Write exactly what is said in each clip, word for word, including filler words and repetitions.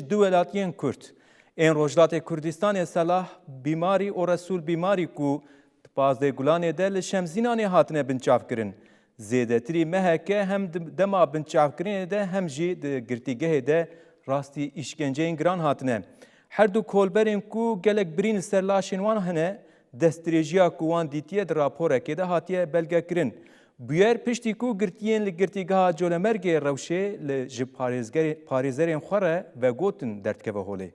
du welatiyên Kurd ên Rojhilatê Kurdistanê Selah Bîmarî û Resûl Bîmarî ku di pazdeh Gulanê de li Şemzînanê hatine binçavkirin. Zêdetirî meheke hem di dema binçavkirinê de hem jî di girtîgehê de rastî îşkenceyên giran hatine. Her du kolberên ku gelek birîn li ser laşên wan hene, destdirêjiya ku wan dîtiye di raporekê de hatiye belgekirin. Bûyer piştî ku girtiyên li girtîgeha Colemêrgê rewşê li ji parêzgerê-, parêzerên xwe re vegotin derdikeve holê.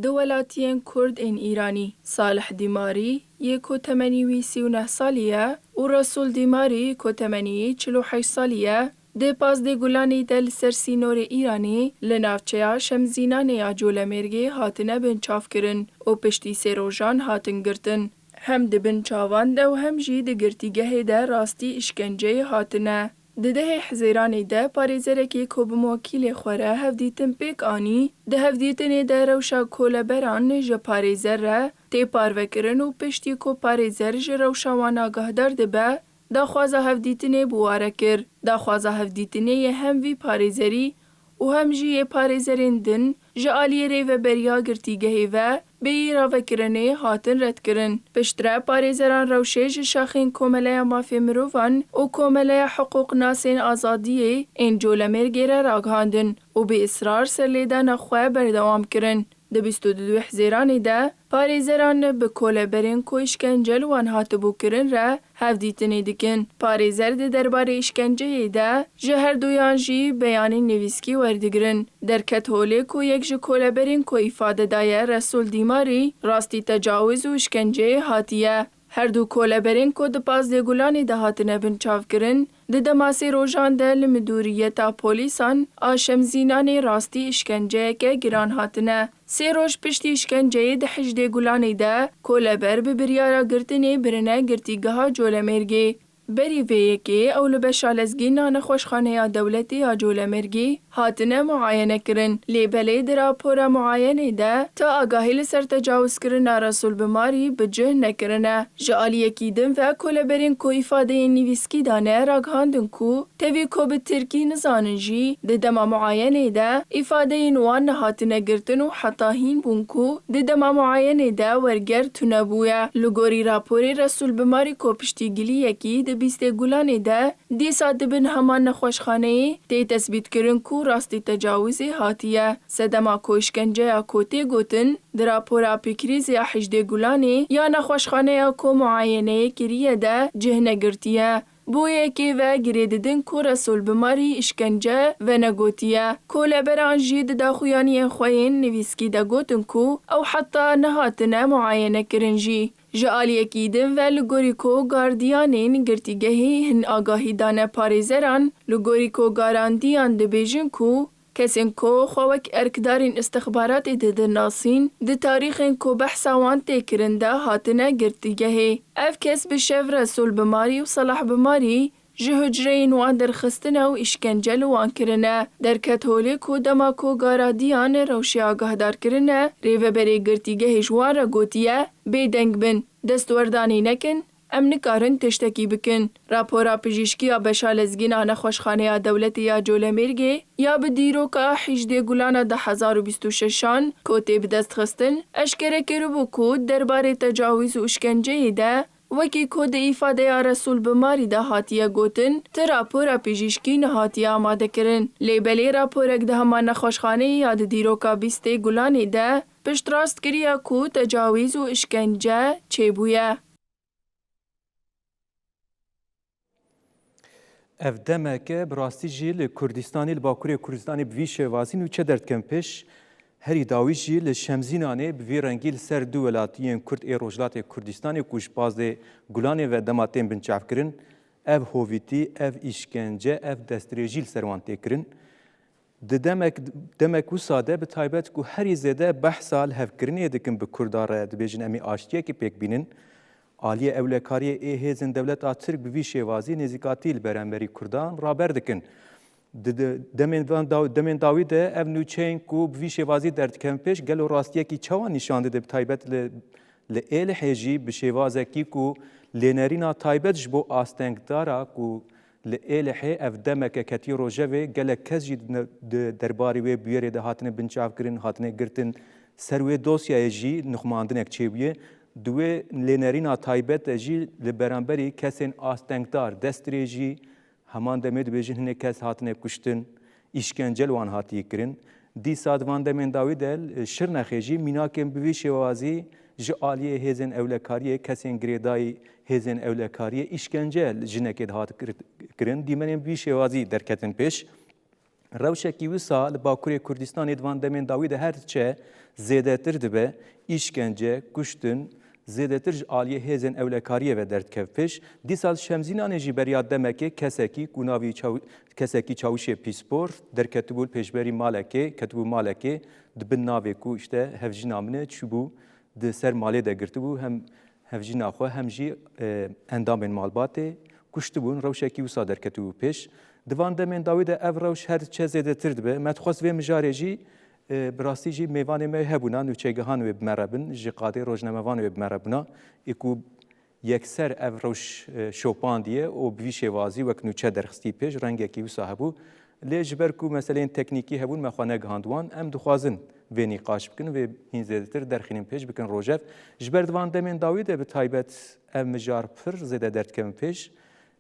Du welatiyên Kurd ên Îranî, Salih Dîmarî yê ku temenî wî sî û neh salî ye, û Resûl Dîmarî ku temenî wî çil û heşt salî ye, di pazdeh Gulanî de li ser sînorê Îranî li navçeya Şemzînanê ya Colemêrgê hatine binçavkirin û piştî sê rojan hatin girtin. Hem di binçavan de û hem jî di girtîgehê de rastî îşkenceyê hatine. Di dehê Hizêranê de parêzerekî ku bi muwekîlê xwe re hevdîtin pêk anî, di hevdîtinê de rewşa koleberan ji parêzer re tê parvekirin û piştî ku parêzer ji rewşa wan agahdar dibe, daxwaza hevdîtinê bi wa re kir. Daxwaza hevdîtinê yê hem vî parêzerî û hem jî yê parêzerên din ji aliyê Rêveberiya Girtîgehê ve bêyî ravekirinê hatin redkirin. Piştre parêzeran rewşê ji şaxên Komeleya Mafê Mirovan û Komeleya Hiqûqnasên Azadiyê ên Colemêrgê re ragihandin û bi israr serlêdana xwe berdewam kirin. Di bîst û du Hizêranê de parêzeran bi koleberên ku îşkence li wan hatibû kirin re hevdîtinê dikin. Parêzer di derbarê îşkenceyê de ji herduyan jî beyanên nivîskî werdigirin. Derket holê ku yek ji koleberên ku îfade daye Resûl Dîmarî rastî tecawiz û îşkenceyê hatiye. Her du koleberên ku di pazdeh Gulanê de hatine binçavkirin, di dema sê rojan de li midûriyeta polîsan a Şemzînanê rastî îşkenceyeke giran hatine. Sê roj piştî îşkenceyê di hejdê Gulanê de koleber bi biryara girtinê birine girtîgeha Colemêrgê. Berî vê yekê ew li Beşa Lezgîn a Nexweşxaneya Dewletê ya Colemêrgê hatine muayene kirin. Lê belê di rapora muayenê de ta agahî li ser tecawizkirina Resûl Bimarî bi cih nekirine. Ji aliyekî din ve koleberên ku îfadeyên nivîskî dane ragihandin ku tevî ku bi tirkî nizanin jî, di dema muayenê de îfadeyên wan nehatine girtin û heta hîn bûn ku di dema muayenê de werger tune bûye. Li gorî raporê Resûl Bimarî ku piştîgiliyekî di bîstê Gulanê de dîsa di bin heman nexweşxaneyê tê tesbîtkirin ku rastî tecawizê hatiye. Sedema ku îşkenceya ku tê gotin di rapora pîkrîzê ya hejdê Gulanê ya nexweşxaneya ku muayeneyê kiriye de cih negirtiye. Bo yekê ve girê didin ku Resûl Bimarî îşkence venegotiye. Koleberan jî di daxuyaniyên xwe yên nivîskî de gotin ku ew heta nehatine muayene kirin jî. Ji aliyekî din ve li gorî ku gardiyanên girtîgehê hin agahî dane parêzeran, li gorî ku garandiyan dibêjin ku kesên ku xwe wek erkdarên îstixbaratê didinasîn, di tarîxên ku behsa wan tê kirin de hatine girtîgehê. Ev kes bi şev Resûl Bimarî û Selah Bimarî ji hucreyên wan derxistine û îşkence li wan kirine. Derket holê ku dema ku garadiyan rewşê agahdar kirine, rêveberê girtîgehê ji wan re gotiye, bêdeng bin, destwerdanê nekin, em nikarin tiştekî bikin. Rapora pijîşkî ya Beşa Lezgîn a Nexweşxaneya Dewletê ya Colemêrgê ya bi dîroka hejdê Gulana du hezar û bîst û şeşan ku tê bidestxistin, eşkere kiribû ku derbarê tecawîz û îşkenceyê de, wekî ku di îfadeya Resûl Bimarî de hatiye gotin, ti rapora pijîşkî nehatiye amadekirin. Lê belê raporek di heman nexweşxaneyê ya di dîroka bîstê Gulanê de piştrast kiriye ku tecawîz û îşkence çêbûye. Ev demek e, bi rastî jî li Kurdistanê, li Bakurê Kurdistanê bi vî şêwazî nûçe derdikevin pêş. Herî dawî jî li Şemzînanê bi vî rengî li ser du welatiyên Kurd ê Rojhilatê Kurdistanê ku ji pazdeh Gulanê ve dema tên binçavkirin, ev hovîtî, ev îşkence, ev destdirêjî li ser wan tê kirin. Di demek, demek wisa de bi taybet ku herî zêde behsa lihevkirinê dikin bi Kurda re, dibêjin, em ê aştiyekê pêk bînin. Aliyê ewlekariyê ê hêzên dewleta Tirk bi vî şêwazî nêzîkatî li beramberî Kurdan raber dikin. Di, di demên van daw-, demên dawî de ev nûçeyên ku bi vî şêwazî derdikevin pêş, gelo rastiyekî çawa nîşan dide, bi taybet li, li Êlihê jî bi şêwazekî ku lênerîna taybet ji bo astengdara ku Li Êlihê ev demeke ketiye rojevê, gelek kes jî di ne-, di derbarê wê bûyerê de hatine binçavkirin, hatine girtin. Ser wê dosyayê jî nixmandinek çêbûye. Di wê lênerîna taybet de jî li beramberî kesên astengdar, destdirêjî, heman demê dibêjin hinek kes hatine kuştin, îşkence li wan hatiye kirin. Dîsa di van demên dawî de li Şirnexê jî mînakên bi vî şêwazî ji aliyê hêzên ewlekariyê, kesên girêdayî hêzên ewlekariyê, îşkence li jinekê dihat kir-, kirin. Dîmenên bi vî şêwazî derketin pêş. Rewşekî wisa li Bakurê Kurdistanê di van demên dawî de her diçe zêdetir dibe, îşkence, kuştin, zêdetir ji aliyê hêzên ewlekariyê ve derdikeve pêş. Dîsa li Şemzînanê jî beriya demekê kesekî ku navî Çaw-, kesekî Çawişê Pîspor derketibû li pêşberî malekê, ketibû malekê, di bin navê ku işte hevjîna min e çûbû, di ser malê de girtibû, hem hevjîna xwe hem jî, e, endamên malbatê kuştibûn, rewşekî wisa derketibû pêş. Di van demên dawî de ev rewş her çe zêdetir dibe. Me dixwest vê mijarê jî, e, bi rastî jî mêvanê me hebûna, nûçegihan wê bi me re bin, ji qadê rojnamevan wê bi me re bûna, ê ku yekser ev rewş, e, şopandiye û bi vî şêwazî wek nûçe derxistî pêş, rengekî wisa hebû. Lê ji ber ku meseleyên teknîkî hebûn, me xwe negihand wan. Em dixwazin vê nîqaş bikin, vê hîn zêdetir derxînin pêş, bikin rojev. Ji ber di van demên dawî de bi taybet ev mijar pir zêde derdikevin pêş.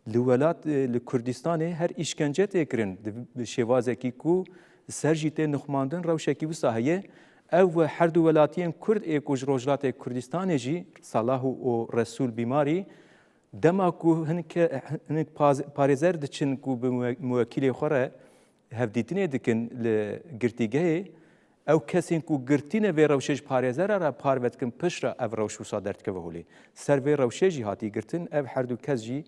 Li welat, e, li Kurdistanê her îşkence tê kirin. Di, bi şêwazekî ku ser jî tê nixmandin, rewşekî wisa heye. Ew her du welatiyên Kurd ê ku ji Rojhilatê Kurdistanê jî, Salah û, û Resûl Bîmarî, dema ku hin ke-, hin paz-, parêzer diçin ku bi muwe-, muwekîlê xwe re hevdîtinê dikin li girtîgehê, ew kesên ku girtîne vê rewşê ji parêzera re parve dikin, piştre ev rewş wisa derdikeve holê. Ser vê rewşê jî hatî girtin, ev her du kes jî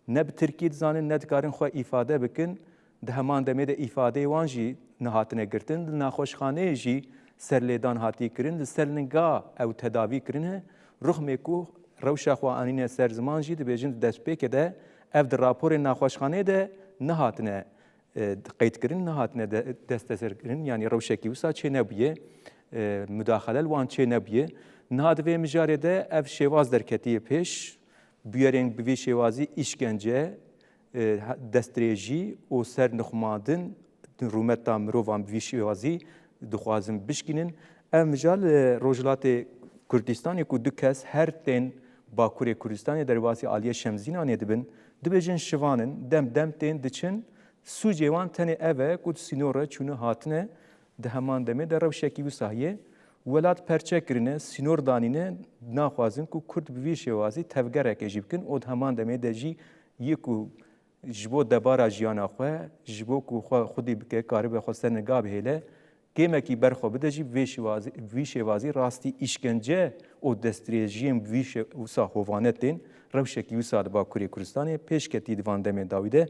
ne bi tirkî dizanin, ne dikarin xwe îfade bikin, di heman demê de îfadeyê wan jî nehatine girtin. Li naxweşxaneyê jî serlêdan hatî kirin, li ser linga ew tedavî kirine. Ruxmê ku rewşa xwe anîne ser ziman jî dibêjin di destpêkê de ev di raporên naxweşxaneyê de nehatine, e, qeydkirin, nehatine de-, desteserkirin, yanî rewşekî wisa çênebûye, e, mudaxele li wan çênebûye. Niha di vê mijarê de ev şêwaz derketiye pêş, bûyerên bi vî şêwazî îşkence, e, destdirêjî û ser nixumandin rûmeta mirovan bi vî şêwazî dixwazin bişkînin. Ev mijal, e, Rojhilatê Kurdistanê ku du kes her tên Bakurê Kurdistanê derbasî aliyê Şemzînanê dibin, dibêjin şivan in, dem dem tên diçin, sûcê wan tenê ev e ku di sînor re çûne hatine, di heman demê de rewşekî wisa heye. Welat perçe kirine, sînor danîne, naxwazin ku Kurd bi vî şêwazî tevgereke jî bikin û di heman demê de jî yê ku ji bo debara jiyana xwe, ji bo ku xwe xwedî bike, karibe xwe ser niga bihêle, kêmekî ber xwe bide jî vê şêwazî, vî şêwazî rastî îşkence û destdirêjiyên bi vî şê-, wisa hovane tên, rewşekî wisa di Bakurê Kurdistanê pêşketî di van demên dawî de.